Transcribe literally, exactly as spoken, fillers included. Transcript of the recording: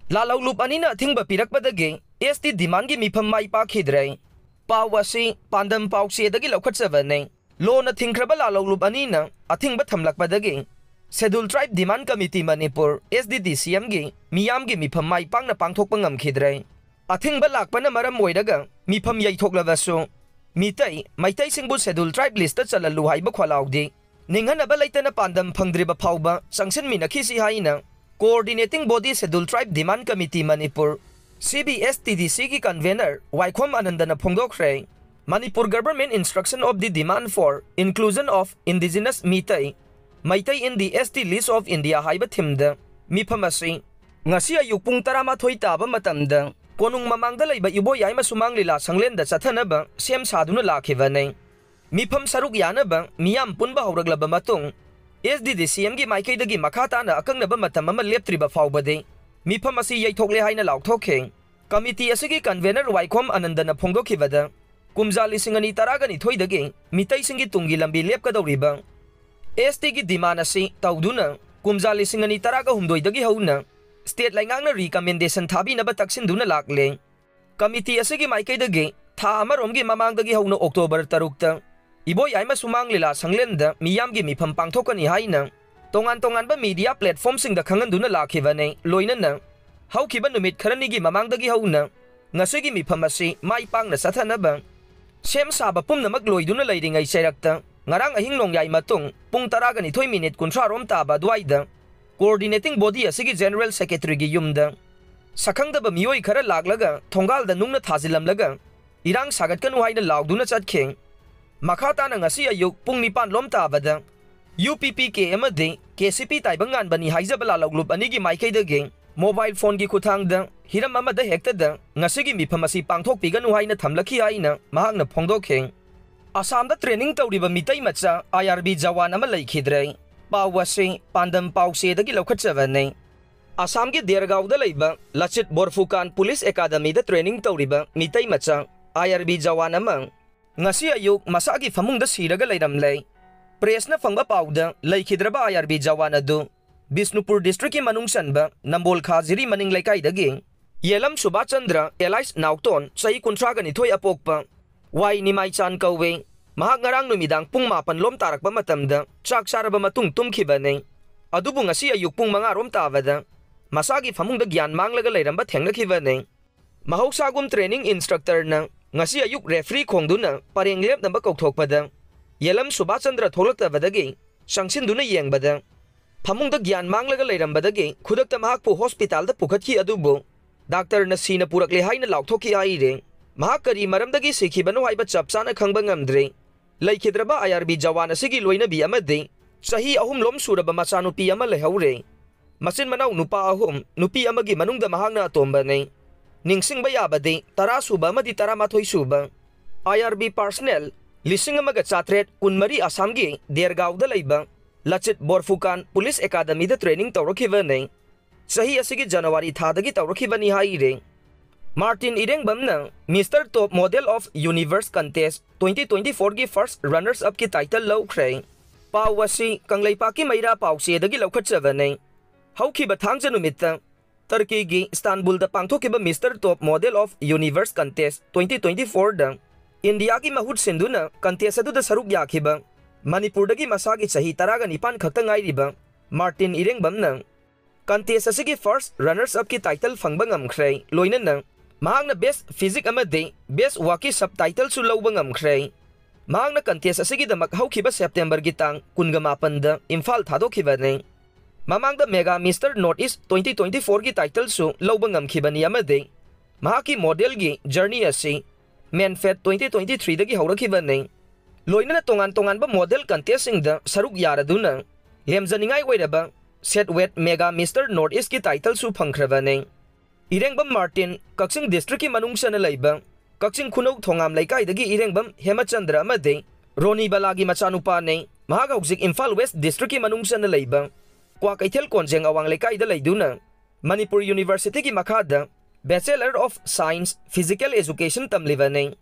ꯂꯥꯂꯧꯂꯨꯞ ꯑꯅꯤꯅ ꯑꯊꯤꯡꯕ ꯄꯤꯔꯛꯄꯗꯒꯤ ꯑꯦꯁ ꯇꯤ ꯗꯤꯃꯥꯟꯒꯤ ꯃꯤꯐꯝ ꯃꯥꯏ ꯄꯥꯛꯈꯤꯗ꯭ꯔꯦ꯫ ꯄꯥꯎ ꯑꯁꯤ ꯄꯥꯟꯗꯝ ꯄꯥꯎꯆꯦꯗꯒꯤ ꯂꯧꯈꯠꯆꯕꯅꯤ꯫ ꯂꯣꯅ ꯊꯤꯡꯈ꯭ꯔꯕ ꯂꯥꯂꯧꯂꯨꯞ ꯑꯅꯤꯅ ꯑꯊꯤꯡꯕ ꯊꯝꯂꯛꯄꯗꯒꯤ ꯁꯦꯗꯨꯜ ꯇ꯭ꯔꯥꯏꯕ ꯗꯤꯃꯥꯟ ꯀꯃꯤꯇꯤ ꯃꯅꯤꯄꯨꯔ, ꯑꯦꯁ ꯗꯤ ꯗꯤ ꯁꯤ ꯑꯦꯝꯒꯤ ꯃꯤꯌꯥꯝꯒꯤ ꯃꯤꯐꯝ ꯃꯥꯏ ꯄꯥꯛꯅ ꯄꯥꯡꯊꯣꯛꯄ ꯉꯝꯈꯤꯗ꯭ꯔꯦ꯫ ꯑꯊꯤꯡꯕ ꯂꯥꯛꯄꯅ ꯃꯔꯝ ꯑꯣꯏꯔꯒ ꯃꯤꯐꯝ ꯌꯩꯊꯣꯛꯂꯕꯁꯨ ꯃꯤꯇꯩ, ꯃꯩꯇꯩꯁꯤꯡꯕꯨ ꯁꯦꯗꯨꯜ ꯇ꯭ꯔꯥꯏꯕ ꯂꯤꯁꯇ ꯆꯜꯍꯜꯂꯨ ꯍꯥꯏꯕ ꯈꯣꯜꯂꯥꯎꯗꯤ ꯅꯤꯡꯍꯟꯅꯕ ꯂꯩꯇꯅ ꯄꯥꯟꯗꯝ ꯐꯪꯗ꯭ꯔꯤꯕ ꯐꯥꯎꯕ ꯆꯪꯁꯤꯟꯃꯤꯟꯅꯈꯤꯁꯤ ꯍꯥꯏꯅ ꯀꯣꯑꯣꯔꯗꯤꯅꯦꯇꯤꯡ ꯕꯣꯗꯤ ꯁꯦꯗꯨꯜ ꯇ꯭ꯔꯥꯏꯕ ꯗꯤꯃꯥꯟ ꯀꯃꯤꯇꯤ ꯃꯅꯤꯄꯨꯔ, ꯁꯤ ꯕꯤ ꯑꯦꯁ ꯇꯤ ꯗꯤ ꯁꯤꯒꯤ ꯀꯟꯚꯦꯅꯔ ꯋꯥꯏꯈꯣꯝ ꯑꯅꯟꯗꯅ ꯐꯣꯡꯗꯣꯛꯈ꯭ꯔꯦ꯫ Manipur Government Instruction of the Demand for Inclusion of Indigenous Meitei, Meitei in the S T List of India ꯍꯥꯏꯕ ꯊꯤꯝꯗ ꯃꯤꯐꯝ ꯑꯁꯤ ꯉꯁꯤ ꯑꯌꯨꯛ ꯄꯨꯡ ꯇꯔꯥꯃꯥꯊꯣꯏ ꯇꯥꯕ ꯃꯇꯝꯗ ꯀꯣꯅꯨꯡ ꯃꯃꯥꯡꯗ ꯂꯩꯕ ꯏꯕꯣꯌꯥꯏꯃ ꯁꯨꯃꯥꯡ ꯂꯤꯂꯥ ꯁꯪꯂꯦꯟꯗ ꯆꯠꯊꯅꯕ ꯁꯦꯝ ꯁꯥꯗꯨꯅ ꯂꯥꯛꯈꯤꯕꯅꯤ꯫ ꯃꯤꯐꯝ ꯁꯔꯨꯛ ꯌꯥꯅꯕ ꯃꯤꯌꯥꯝ ꯄꯨꯟꯕ ꯍꯧꯔꯛꯂꯕ ꯃꯇꯨꯡ, ꯑꯦꯁ ꯗꯤ ꯗꯤ ꯁꯤ ꯑꯦꯝꯒꯤ ꯃꯥꯏꯀꯩꯗꯒꯤ ꯃꯈꯥ ꯇꯥꯅ ꯑꯀꯛꯅꯕ ꯃꯇꯝ ꯑꯃ ꯂꯦꯞꯇ꯭ꯔꯤꯕ ꯐꯥꯎꯕꯗꯤ ꯃꯤꯐꯝ ꯑꯁꯤ ꯌꯩꯊꯣꯛꯂꯦ ꯍꯥꯏꯅ ꯂꯥꯎꯊꯣꯛꯈꯤ꯫ ꯀꯃꯤꯇꯤ ꯑꯁꯤꯒꯤ ꯀꯟꯚꯦꯅꯔ ꯋꯥꯏꯈꯣꯝ ꯑꯅꯟꯗꯅ ꯐꯣꯡꯗꯣꯛꯈꯤꯕꯗ, ꯀꯨꯝꯖꯥ ꯂꯤꯁꯤꯡ ꯑꯅꯤ ꯇꯔꯥꯒ ꯅꯤꯊꯣꯏꯗꯒꯤ ꯃꯤꯇꯩꯁꯤꯡꯒꯤ ꯇꯨꯡꯒꯤ ꯂꯝꯕꯤ ꯂꯦꯞꯀꯗꯧꯔꯤꯕ ꯑꯦꯁ ꯇꯤꯒꯤ ꯗꯤꯃꯥꯟ ꯑꯁꯤ ꯇꯧꯗꯨꯅ ꯀꯨꯝꯖꯥ ꯂꯤꯁꯤꯡ ꯑꯅꯤ ꯇꯔꯥꯒ ꯍꯨꯝꯗꯣꯏꯗꯒꯤ ꯍꯧꯅ ꯁ꯭ꯇꯦꯠ ꯂꯩꯉꯥꯛꯅ ꯔꯤꯀꯃꯦꯟꯗꯦꯁꯟ ꯊꯥꯕꯤꯅꯕ ꯇꯛꯁꯤꯟꯗꯨꯅ ꯂꯥꯛꯂꯦ꯫ ꯀꯃꯤꯇꯤ ꯑꯁꯤꯒꯤ ꯃꯥꯏꯀꯩꯗꯒꯤ ꯊꯥ ꯑꯃꯔꯣꯝꯒꯤ ꯃꯃꯥꯡꯗꯒꯤ ꯍꯧꯅ ꯑꯣꯛꯇꯣꯕꯔ ꯇꯔꯨꯛꯇ ꯏꯕꯣꯌꯥꯏꯃ ꯁꯨꯃꯥꯡ ꯂꯤꯂꯥ ꯁꯪꯂꯦꯟꯗ ꯃꯤꯌꯥꯝꯒꯤ ꯃꯤꯐꯝ ꯄꯥꯡꯊꯣꯛꯀꯅꯤ ꯍꯥꯏꯅ ꯇꯣꯉꯥꯟ ꯇꯣꯉꯥꯟꯕ ꯃꯤꯗꯤꯌꯥ ꯄ꯭ꯂꯦꯠꯐꯣꯝꯁꯤꯡꯗ ꯈꯪꯍꯟꯗꯨꯅ ꯂꯥꯛꯈꯤꯕꯅꯤ꯫ ꯂꯣꯏꯅꯅ ꯍꯧꯈꯤꯕ ꯅꯨꯃꯤꯠ ꯈꯔꯅꯤꯒꯤ ꯃꯃꯥꯡꯗꯒꯤ ꯍꯧꯅ ꯉꯁꯤꯒꯤ ꯃꯤꯐꯝ ꯑꯁꯤ ꯃꯥꯏ ꯄꯥꯛꯅ ꯆꯠꯊꯅꯕ ꯁꯦꯝ ꯁꯥꯕ ꯄꯨꯝꯅꯃꯛ ꯂꯣꯏꯗꯨꯅ ꯂꯩꯔꯤꯉꯩ ꯆꯩꯔꯛꯇ ꯉꯔꯥꯡ ꯑꯍꯤꯡ ꯅꯣꯡꯌꯥꯏ ꯃꯇꯨꯡ ꯄꯨꯡ ꯇꯔꯥꯒ ꯅꯤꯊꯣꯏ ꯃꯤꯅꯤꯠ ꯀꯨꯟꯊ꯭ꯔꯥ ꯔꯣꯝ ꯇꯥꯕ ꯑꯗꯨꯋꯥꯏꯗ ꯀꯣꯑꯣꯔꯗꯤꯅꯦꯇꯤꯡ ꯕꯣꯗꯤ ꯑꯁꯤꯒꯤ ꯖꯦꯅꯔꯦꯜ ꯁꯦꯀ꯭ꯔꯦꯇꯔꯤꯒꯤ ꯌꯨꯝꯗ ꯁꯛꯈꯪꯗꯕ ꯃꯤꯑꯣꯏ ꯈꯔ ꯂꯥꯛꯂꯒ ꯊꯣꯡꯒꯥꯜꯗ ꯅꯨꯡꯅ ꯊꯥꯖꯤꯜꯂꯝꯂꯒ ꯏꯔꯥꯡ ꯁꯥꯒꯠꯀꯅꯨ ꯍꯥꯏꯅ ꯂꯥꯎꯗꯨꯅ ꯆꯠꯈꯤ꯫ ꯃꯈꯥ ꯇꯥꯅ ꯉꯁꯤ ꯑꯌꯨꯛ ꯄꯨꯡ ꯅꯤꯄꯥꯟ ꯂꯣꯝ ꯇꯥꯕꯗ ꯌꯨ ꯄꯤ ꯄꯤ ꯀꯦ ꯑꯃꯗꯤ ꯀꯦ ꯁꯤ ꯄꯤ ꯇꯥꯏꯕꯪꯉꯥꯟꯕꯅꯤ ꯍꯥꯏꯖꯕ ꯂꯥꯂꯧꯂꯨꯞ ꯑꯅꯤꯒꯤ ꯃꯥꯏꯀꯩꯗꯒꯤ ꯃꯣꯕꯥꯏꯜ ꯐꯣꯟꯒꯤ ꯈꯨꯠꯊꯥꯡꯗ ꯍꯤꯔꯝ ꯑꯃꯗ ꯍꯦꯛꯇꯗ ꯉꯁꯤꯒꯤ ꯃꯤꯐꯝ ꯑꯁꯤ ꯄꯥꯡꯊꯣꯛꯄꯤꯒꯅꯨ ꯍꯥꯏꯅ ꯊꯝꯂꯛꯈꯤ ꯍꯥꯏꯅ ꯃꯍꯥꯛꯅ ꯐꯣꯡꯗꯣꯛꯈꯤ꯫ ꯑꯁꯥꯝꯗ ꯇ꯭ꯔꯦꯅꯤꯡ ꯇꯧꯔꯤꯕ ꯃꯤꯇꯩ ꯃꯆꯥ ꯑꯥꯏ ꯑꯥꯔ ꯕꯤ ꯖꯋꯥꯟ ꯑꯃ ꯂꯩꯈꯤꯗ꯭ꯔꯦ꯫ ꯄꯥꯎ ꯑꯁꯤ ꯄꯥꯟꯗꯝ ꯄꯥꯎꯆꯦꯗꯒꯤ ꯂꯧꯈꯠꯆꯕꯅꯤ꯫ ꯑꯁꯥꯝꯒꯤ ꯗꯦꯔꯒꯥꯎꯗ ꯂꯩꯕ ꯂꯆꯤꯠ ꯕꯣꯔꯐꯨꯀꯥꯟ ꯄꯨꯂꯤꯁ ꯑꯦꯀꯥꯗꯃꯤꯗ ꯇ꯭ꯔꯦꯅꯤꯡ ꯇꯧꯔꯤꯕ ꯃꯤꯇꯩ ꯃꯆꯥ ꯑꯥꯏ ꯑꯥꯔ ꯕꯤ ꯖꯋꯥꯟ ꯑꯃ ꯉꯁꯤ ꯑꯌꯨꯛ ꯃꯁꯥꯒꯤ ꯐꯃꯨꯡꯗ ꯁꯤꯔꯒ ꯂꯩꯔꯝꯂꯦ꯫ ꯄ꯭ꯔꯦꯁꯅ ꯐꯪꯕ ꯄꯥꯎꯗ ꯂꯩꯈꯤꯗ꯭ꯔꯕ ꯑꯥꯏ ꯑꯥꯔ ꯕꯤ ꯖꯋꯥꯟ ꯑꯗꯨ ꯕꯤꯁꯅꯨꯄꯨꯔ districtꯀꯤ ꯃꯅꯨꯡ ꯆꯟꯕ ꯅꯝꯕꯣꯜ ꯈꯥꯖꯤꯔꯤ ꯃꯅꯤꯡ ꯂꯩꯀꯥꯏꯗꯒꯤ ꯌꯦꯂꯝ ꯁꯨꯕꯥꯁ ꯆꯟꯗ꯭ꯔ alias ꯅꯥꯎꯇꯣꯟ, ꯆꯍꯤ ꯀꯨꯟꯊ꯭ꯔꯥꯒ ꯅꯤꯊꯣꯏ ꯑꯄꯣꯛꯄ, ꯋꯥꯏ ꯅꯤꯃꯥꯏꯆꯥꯟ ꯀꯧꯋꯦ꯫ ꯃꯍꯥꯛ ꯉꯔꯥꯡ ꯅꯨꯃꯤꯗꯥꯡ ꯄꯨꯡ ꯃꯥꯄꯟ ꯂꯣꯝ ꯇꯥꯔꯛꯄ ꯃꯇꯝꯗ ꯆꯥꯛ ꯆꯥꯔꯕ ꯃꯇꯨꯡ ꯇꯨꯝꯈꯤꯕꯅꯤ꯫ ꯑꯗꯨꯕꯨ ꯉꯁꯤ ꯑꯌꯨꯛ ꯄꯨꯡ ꯃꯉꯥ ꯔꯣꯝ ꯇꯥꯕꯗ ꯃꯁꯥꯒꯤ ꯐꯃꯨꯡꯗ ꯒ꯭ꯌꯥꯟ ꯃꯥꯡꯂꯒ ꯂꯩꯔꯝꯕ ꯊꯦꯡꯅꯈꯤꯕꯅꯤ꯫ ꯃꯍꯧꯁꯥꯒꯨꯝ training instructorꯅ ꯉꯁꯤ ꯑꯌꯨꯛ referee ꯈꯣꯡꯗꯨꯅ ꯄꯔꯦꯡ ꯂꯦꯞꯅꯕ ꯀꯧꯊꯣꯛꯄꯗ, ꯌꯦꯂꯝ ꯁꯨꯕꯥꯁ ꯆꯟꯗ꯭ꯔ ꯊꯣꯛꯂꯛꯇꯕꯗꯒꯤ ꯆꯪꯁꯤꯟꯗꯨꯅ ꯌꯦꯡꯕꯗ, ꯐꯃꯨꯡꯗ ꯒ꯭ꯌꯥꯟ ꯃꯥꯡꯂꯒ ꯂꯩꯔꯝꯕꯗꯒꯤ ꯈꯨꯗꯛꯇ ꯃꯍꯥꯛꯄꯨ ꯍꯣꯁꯄꯤꯇꯥꯜꯗ ꯄꯨꯈꯠꯈꯤ꯫ ꯑꯗꯨꯕꯨ ꯗꯥꯛꯇꯔꯅ ꯁꯤꯅ ꯄꯨꯔꯛꯂꯦ ꯍꯥꯏꯅ ꯂꯥꯎꯊꯣꯛꯈꯤ ꯍꯥꯏꯔꯦ꯫ ꯃꯍꯥꯛ ꯀꯔꯤ ꯃꯔꯝꯗꯒꯤ ꯁꯤꯈꯤꯕꯅꯣ ꯍꯥꯏꯕ ꯆꯞ ꯆꯥꯅ ꯈꯪꯕ ꯉꯝꯗ꯭ꯔꯦ꯫ ꯂꯩꯈꯤꯗ꯭ꯔꯕ IRB ꯖꯋꯥꯟ ꯑꯁꯤꯒꯤ ꯂꯣꯏꯅꯕꯤ ꯑꯃꯗꯤ ꯆꯍꯤ ꯑꯍꯨꯝ ꯂꯣꯝ ꯁꯨꯔꯕ ꯃꯆꯥꯅꯨꯄꯤ ꯑꯃ ꯂꯩꯍꯧꯔꯦ꯫ ꯃꯆꯤꯟ ꯃꯅꯥꯎ ꯅꯨꯄꯥ ꯑꯍꯨꯝ, ꯅꯨꯄꯤ ꯑꯃꯒꯤ ꯃꯅꯨꯡꯗ ꯃꯍꯥꯛꯅ ꯑꯇꯣꯝꯕꯅꯤ꯫ ꯅꯤꯡꯁꯤꯡꯕ ꯌꯥꯕꯗꯤ ꯇꯔꯥ ꯁꯨꯕ ꯑꯃꯗꯤ ꯇꯔꯥꯃꯥꯊꯣꯏ ꯁꯨꯕ IRB personnel ꯂꯤꯁꯤꯡ ꯑꯃꯒ ꯆꯥꯇ꯭ꯔꯦꯠ ꯀꯨꯟꯃꯔꯤ ꯑꯁꯥꯝꯒꯤ ꯗꯦꯔꯒꯥꯎꯗ ꯂꯩꯕ ꯂꯆꯤꯠ ꯕꯣꯔꯐꯨꯀꯥꯟ ꯄꯨꯂꯤꯁ ꯑꯦꯀꯥꯗꯃꯤꯗ training ꯇꯧꯔꯛꯈꯤꯕꯅꯤ꯫ ꯆꯍꯤ ꯑꯁꯤꯒꯤ ꯖꯅꯋꯥꯔꯤ ꯊꯥꯗꯒꯤ ꯇꯧꯔꯛꯈꯤꯕꯅꯤ ꯍꯥꯏꯔꯦ꯫ ꯃꯥꯔꯇꯤꯟ ꯏꯔꯦꯡꯕꯝꯅ Mister Top Model of Universe Contest twenty twenty-fourꯒꯤ first runners upꯀꯤ title ꯂꯧꯈ꯭ꯔꯦ꯫ ꯄꯥꯎ ꯑꯁꯤ ꯀꯪꯂꯩꯄꯥꯛꯀꯤ ꯃꯩꯔꯥ ꯄꯥꯎꯆꯦꯗꯒꯤ ꯂꯧꯈꯠꯆꯕꯅꯤ꯫ ꯍꯧꯈꯤꯕ ꯊꯥꯡꯖ ꯅꯨꯃꯤꯠꯇ ꯇꯔꯀꯤꯒꯤ ꯏꯁꯇꯥꯟꯕꯨꯜꯗ ꯄꯥꯡꯊꯣꯛꯈꯤꯕ Mister Top Model of Universe Contest twenty twenty-fourꯗ ꯏꯟꯗꯤꯌꯥꯒꯤ ꯃꯍꯨꯠ ꯁꯤꯟꯗꯨꯅ contest ꯑꯗꯨꯗ ꯁꯔꯨꯛ ꯌꯥꯈꯤꯕ ꯃꯅꯤꯄꯨꯔꯗꯒꯤ ꯃꯁꯥꯒꯤ ꯆꯍꯤ ꯇꯔꯥꯒ ꯅꯤꯄꯥꯟ ꯈꯛꯇ ꯉꯥꯏꯔꯤꯕ ꯃꯥꯔꯇꯤꯟ ꯏꯔꯦꯡꯕꯝꯅ contest ꯑꯁꯤꯒꯤ first runners upꯀꯤ title ꯐꯪꯕ ꯉꯝꯈ꯭ꯔꯦ꯫ ꯂꯣꯏꯅꯅ ꯃꯍꯥꯛꯅ best physique ꯑꯃꯗꯤ best walkꯀꯤ sub titleꯁꯨ ꯂꯧꯕ ꯉꯝꯈ꯭ꯔꯦ꯫ ꯃꯍꯥꯛꯅ contest ꯑꯁꯤꯒꯤꯗꯃꯛ ꯍꯧꯈꯤꯕ ꯁꯦꯞꯇꯦꯝꯕꯔꯒꯤ ꯇꯥꯡ ꯀꯨꯟꯒ ꯃꯥꯄꯟꯗ ꯏꯝꯐꯥꯜ ꯊꯥꯗꯣꯛꯈꯤꯕꯅꯤ꯫ ꯃꯃꯥꯡꯗ Mega Mister North East twenty twenty-fourꯒꯤ titleꯁꯨ ꯂꯧꯕ ꯉꯝꯈꯤꯕꯅꯤ ꯑꯃꯗꯤ ꯃꯍꯥꯛꯀꯤ modelꯒꯤ journey ꯑꯁꯤ Manfed twenty twenty-threeꯗꯒꯤ ꯍꯧꯔꯛꯈꯤꯕꯅꯤ꯫ ꯂꯣꯏꯅꯅ ꯇꯣꯉꯥꯟ ꯇꯣꯉꯥꯟꯕ model contestꯁꯤꯡꯗ ꯁꯔꯨꯛ ꯌꯥꯔꯗꯨꯅ ꯂꯦꯝꯖꯅꯤꯡꯉꯥꯏ ꯑꯣꯏꯔꯕ Set Weight Mega Mister North Eastꯀꯤ titleꯁꯨ ꯐꯪꯈ꯭ꯔꯕꯅꯤ꯫ ꯏꯔꯦꯡꯕꯝ ꯃꯥꯔꯇꯤꯟ ꯀꯛꯆꯤꯡ districtꯀꯤ ꯃꯅꯨꯡ ꯆꯟꯅ ꯂꯩꯕ ꯀꯛꯆꯤꯡ ꯈꯨꯅꯧ ꯊꯣꯉꯥꯝ ꯂꯩꯀꯥꯏꯗꯒꯤ ꯏꯔꯦꯡꯕꯝ ꯍꯦꯃꯆꯟꯗ꯭ꯔ ꯑꯃꯗꯤ ꯔꯣꯅꯤꯕꯂꯥꯒꯤ ꯃꯆꯥꯅꯨꯄꯥꯅꯤ꯫ ꯃꯍꯥꯛ ꯍꯧꯖꯤꯛ ꯏꯝꯐꯥꯜ West districtꯀꯤ ꯃꯅꯨꯡ ꯆꯟꯅ ꯂꯩꯕ ꯀ꯭ꯋꯥꯀꯩꯊꯦꯜ ꯀꯣꯟꯖꯦꯡ ꯑꯋꯥꯡ ꯂꯩꯀꯥꯏꯗ ꯂꯩꯗꯨꯅ ꯃꯅꯤꯄꯨꯔ Universityꯒꯤ ꯃꯈꯥꯗ Bachelor of Science Physical Education ꯇꯝꯂꯤꯕꯅꯤ꯫